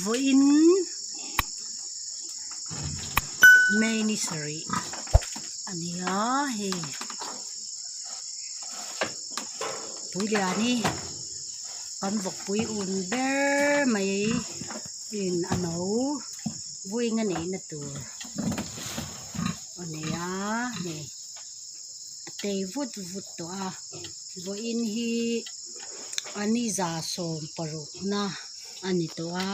Vawiin May ni sarih a ni a hei Puiliani kan vawkpui un ber mai in a no vawiin a neihna tur a nei a hei a tei vut vut tawh a vawiin hi a ni 16 na. a ni tawh a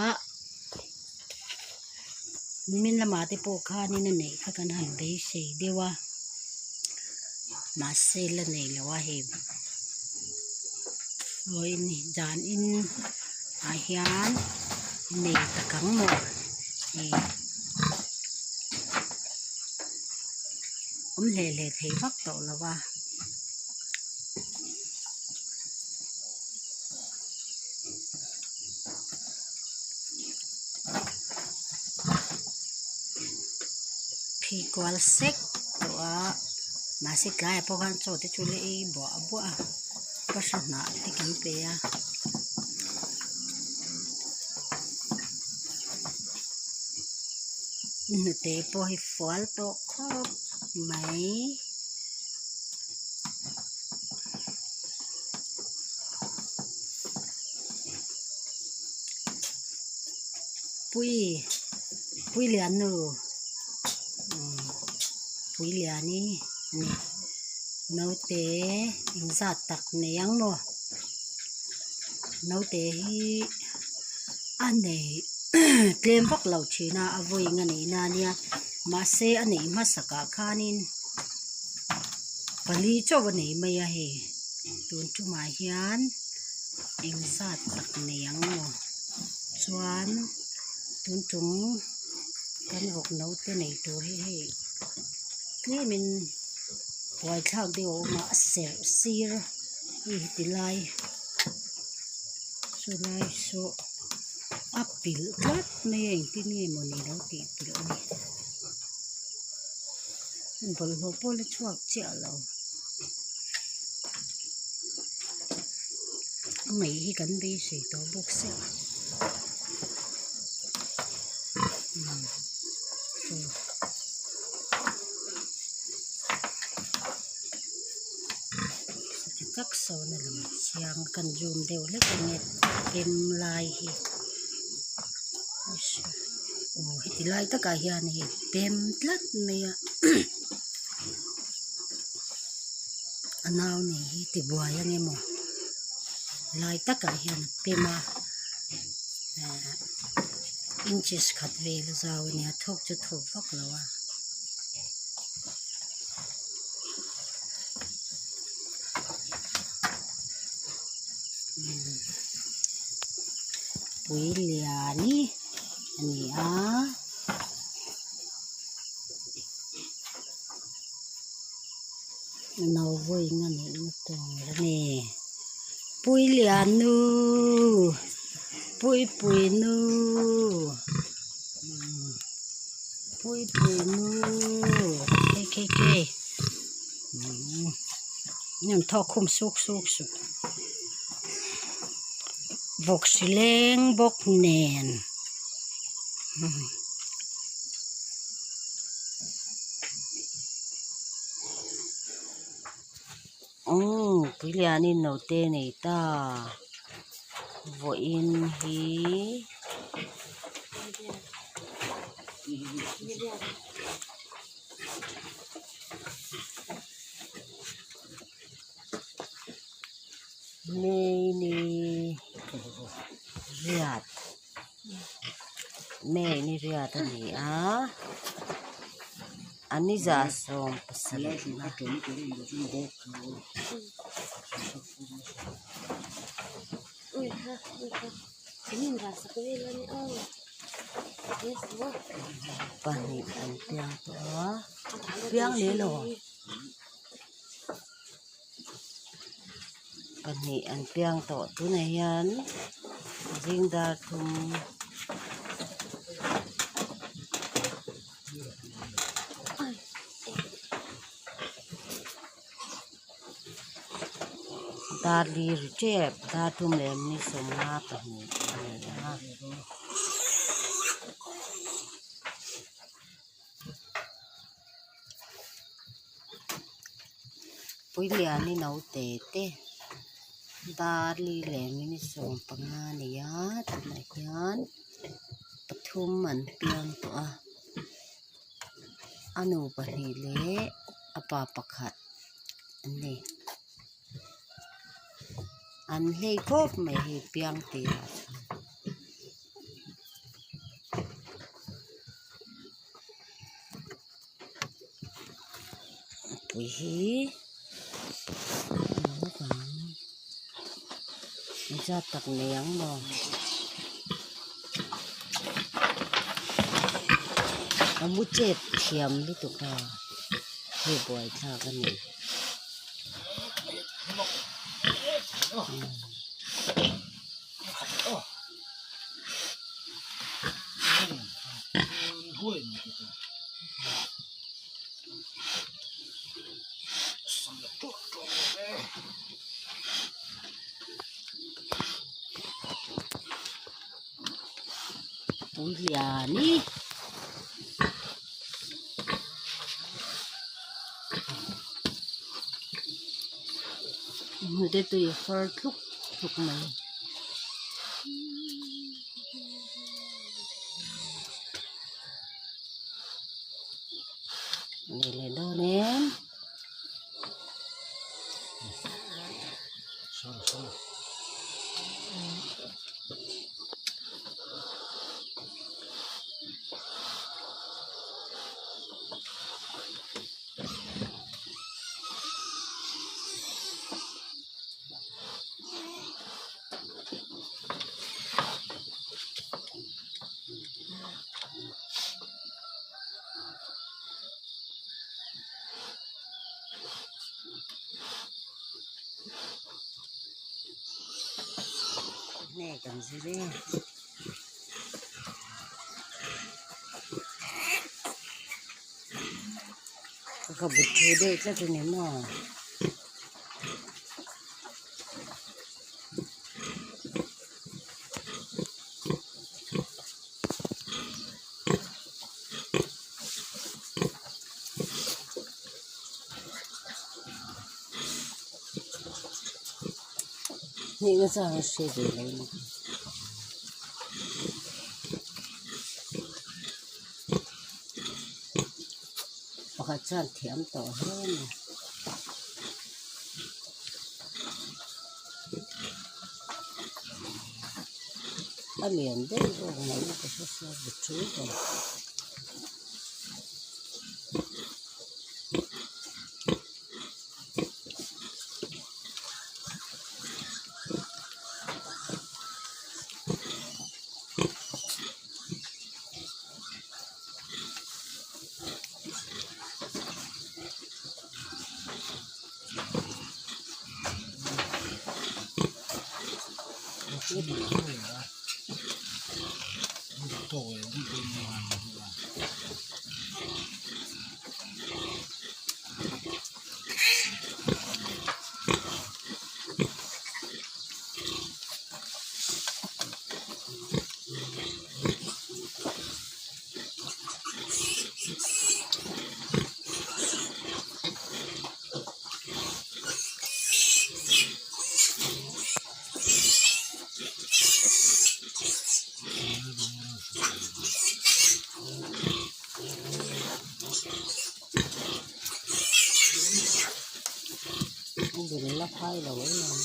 nimin lamah te pawh khanin a neih kha kan han beisei deuh a mahse la nei lo a hei vawiin zan in ah hian nei tak ang maw hei awm hle hle thei vak tawh lo a. Phei kual sek tawh a mahse tlaiah pawh khan chaw te chu la ei buah buah a bahra hnah te kan pe a. Hnute pawh hi fual tawh khawp mai. Pui pui lian nu pui lian hi a ni naute engzat tak nei ang maw naute hi a nei tlem vak lo thin a a vawiin a neih na ania mahse a neih hmasak ah khanin pali chauh a nei mai a hei tun tumah hian engzat tak nei ang maw chuan tun tum kan vawk naute nei tur hi hei tlemin buaithlak deuh a awm a a serh sir hei heti lai chulai saw a pilh tlat mai a engtin nge mawni lo tih pilh ni. Bawlhhlawh pawh la chhuak chiah lo a mei hi kan beisei tawh bawk sia umm chu ti tak sawn a lang chiang kan zoom deuh hlek ange pem lai hi. Aw heti lai takah hian hei pem tlat mai a a nau nei hi tibuai ang emaw lai takah hian a pem a ehh inches khat vel a zau a nia thawk chu thawk vak lo a. Pui liani a ni a no vawiin a nih na tur a ni pui lian nu pui pui nu pui pui nu khe khe khe an thawk khum suk suk suh vawk hri leng bawk nen aww puilianin naute nei ta vawiin hi. May ni riat May ni riat a ni a a ni 17 na. Pahnih an piang tawh a piang leh lo pahnih an piang tawh tunah hian zing dar thum dar li ri tep dar thum leh ni 55 a ni a. Puiliani naute te dar li leh minute 15 a ni a tunah hian pathum an piang tawh a a nu pahnih leh a pa pakhat an ni an hlei khawp mai hei piang tirah chuan. Pui hi naupang zat tak nei ang maw a mu chet thiam lutuk a hei buaithlak a ni. Puiliani hnute tui far thluk thluk mai. Nei leh dawn em. Nge kan zir e. Ka but thu deuh tlat a ni maw. Hnih na chang a hre ve lo ni. Pakhat chuan thiam tawh hle a ni. A lian deuh zawk mai ka hre sia bu thu ber. A dul la phai lo em em.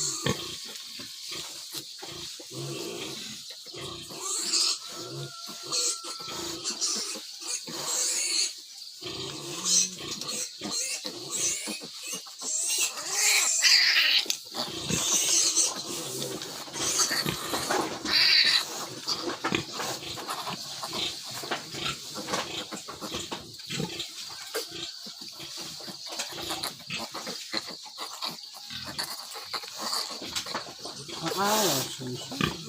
A au lo hrim hrim.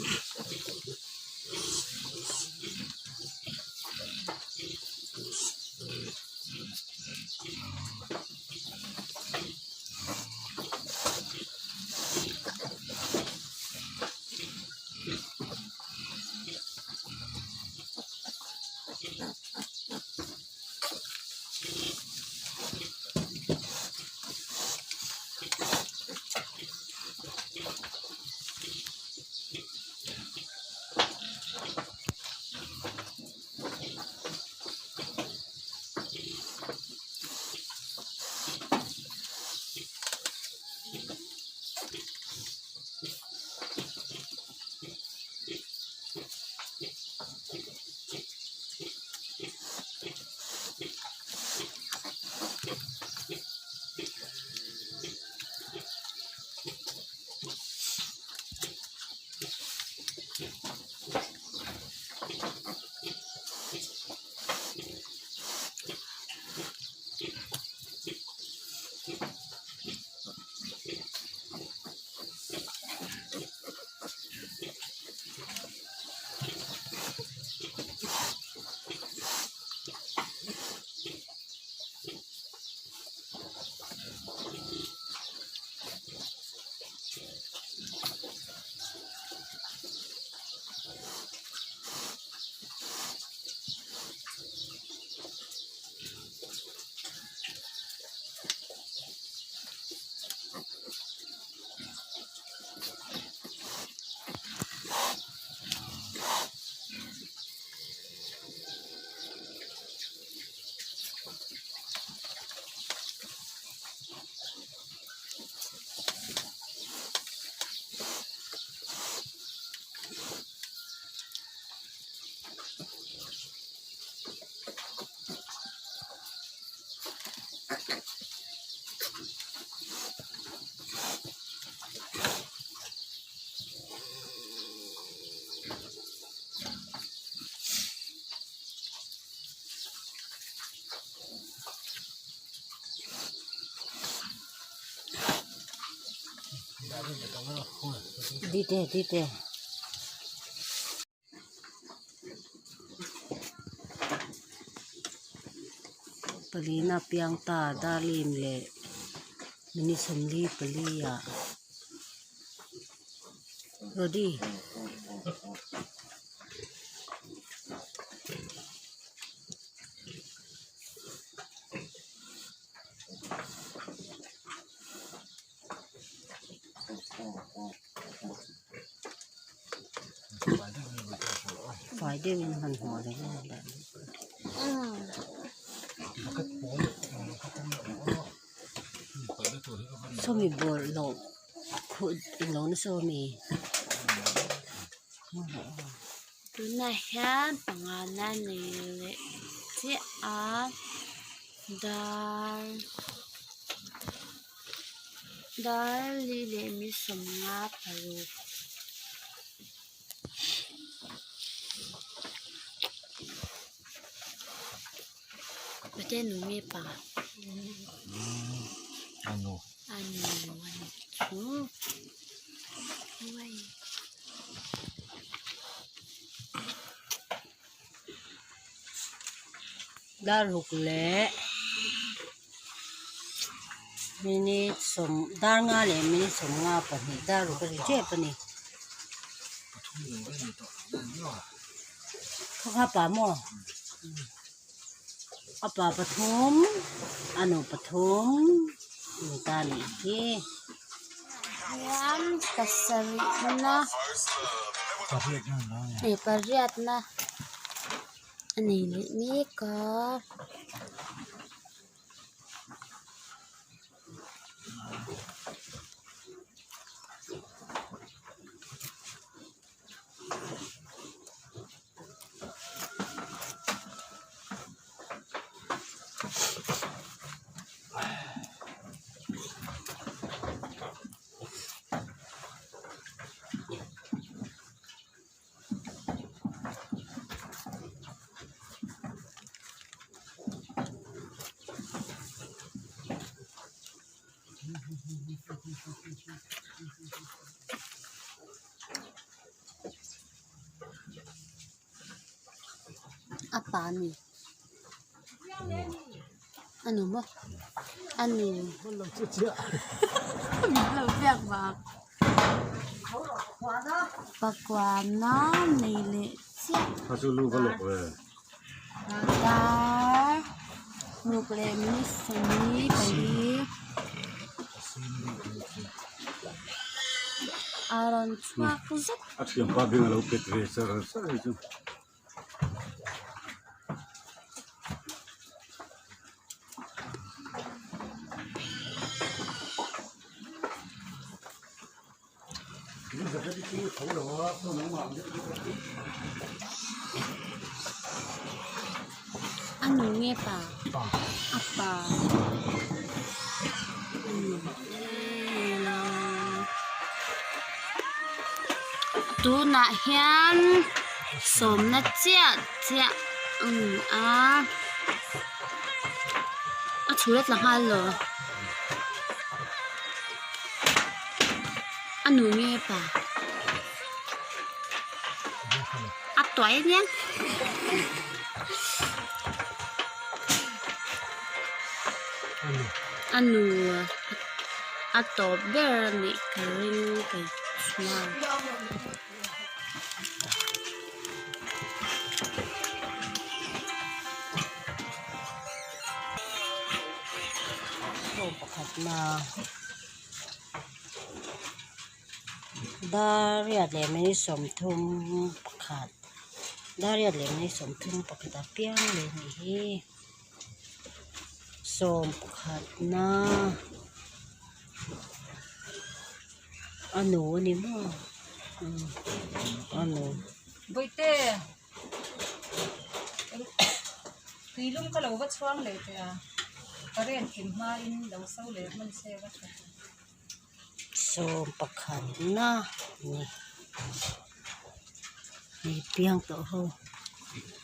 Dite dite. Palina piang ta darlim leh minute 44 ah Rody. Fai deuhin hmanhmawh leh vel sawmi bawlhhlawh khuh ilo nasa awm e. Tunah hian pangana nei leh chiah a dar dar li leh mi 56. Pathian nu nge pa Anu. Anu ani chu uai. Dar ruk leh minute sawm dar nga leh minute 52 dar ruk a ri tep a ni. Kha pa maw a pa pathum a nu pathum ni ta nih hi. Hian pasarihna leh pariatna a nei leh mek a. A pa a ni a nu maw a nu pakuana nei leh chiah dar ruk leh minute 44. A rawn chhuak zet. A thianpa beng a lo pet ve char char hi chu. A nu nge pa a pa a nu tunah hian sawmna chiah chiah a ni a a chhul a tla nghal lo. A nu nge pa a tuai aniang. A nu a tawp ber a nih ka ring kei chuan. Aw pakhatna. Dar riat leh minute 31 dar riat leh minute 31 a piang leh a nih hi sawmpakhatna a nu a ni maw a nu. Tuilum ka lo va chhuang leh teh a, current thim hmain lo so leh hman se va tha teh. 11na a ni hei piang tawh ho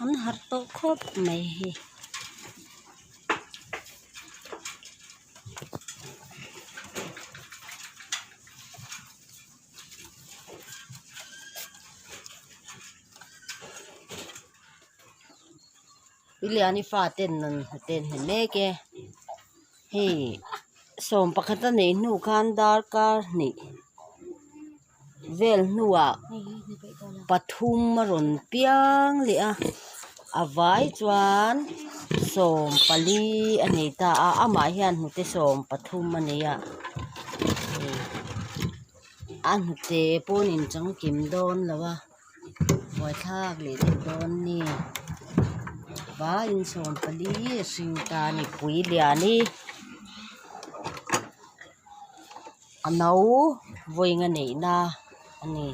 an harh tawh khawp mai hei. Puiliani faten an hnute an hne mek e hei 11 a neih hnu khan darkar hnih vel hnuah pathum a rawn piang leh a a vai chuan 14 a nei ta a amah hian hnute 13 a nei a a hnute pawn inchangkim dawn lo a. Buaithlak leh deuh dawn ni vaiin 14 a hring ta a ni Puiliani a no vawiin a neihna a ni.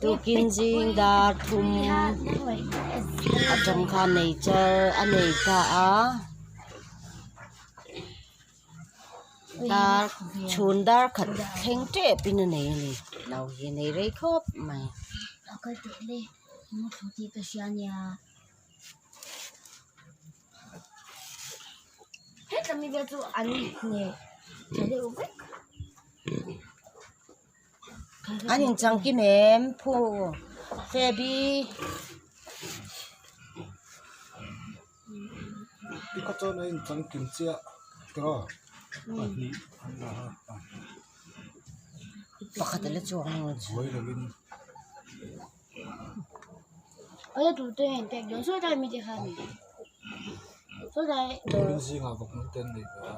Tukin zing dar thum atang khan nei char a nei ta a. Dar chhun dar khat thleng tep in a nei a ni lo hi a nei rei khawp mai. An inchang kim em phu Fabi. Tikha chuan a inchang kim chiah tiraw pahnih an la a pahnih Pakhat a la chuang ang chu. Buai lovin. Turin zingah vawk nung te an nei ve a.